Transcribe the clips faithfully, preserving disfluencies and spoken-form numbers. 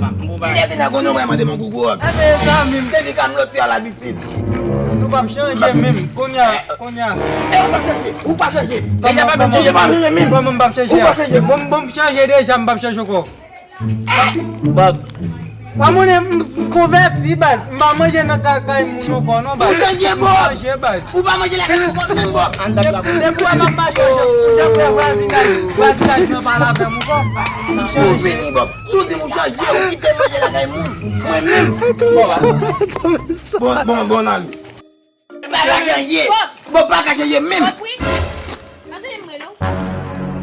Depi nan konnen w mande m yon gougou. Ebyen, zanmi m. Depi Kamlot te a labitid. Nou p ap chanje menm. Kounye a, kounye a. E ou p ap chanje. Ou pa chanje. Deja pa menm chanje. Deja pa menm menm. Kòman m p ap chanje a? Ou pa chanje. Bon, bon, m chanje deja, m p ap chanje ankò. Bob. Pa moun m, m konvèti, baz. M pa manje nan kay, kay moun ankò, non, baz. Ou chanje, Bob. M chanje, baz. Ou pa manje lakay moun ankò menm, Bob. Depi, depi w wè m ap mache, jan, jan fè vwazinaj, vwazinaj nan pale avè m ankò. M chanje. Ou fini, Bob. Si w di m ou chanje, ou kite manje lakay moun. Mwen menm. Bon, bon, bon, n ale. Pa ka chanje. Bon, pa ka chanje menm. Pase m rele w.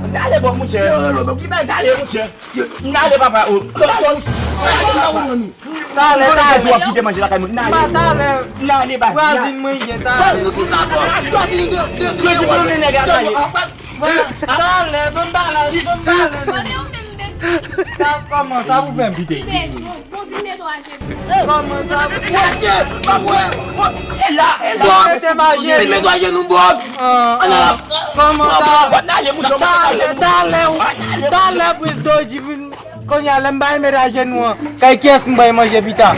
N ale, bon, monchè. Yo, yo, yo, bon, ki bagay? N ale, monchè. N ale, papa, o. N ale, monchè. Talè, talè. Ou kite manje lakay moun. N ale. Talè. N ale, baz. Vwazin mwen ye, talè. Vwazin, tout sa, bon. Vwazin, de, de, de, vwazin. Talè, bon, talè, bon, talè. Sa kòman, sa pou fè m? Kòman sa? Mwen, mwen, mwen, mwen. E la, e la. Bob, mete m ajenou. Vin mete ajenou, Bob. An, an. Kòman sa? Bob, n ale, mouche, mouche. Talè, talè, talè, Prezidan Oji vin. Kounye a, lè m bay mete ajenou an, kay kiyès m bay manje pita?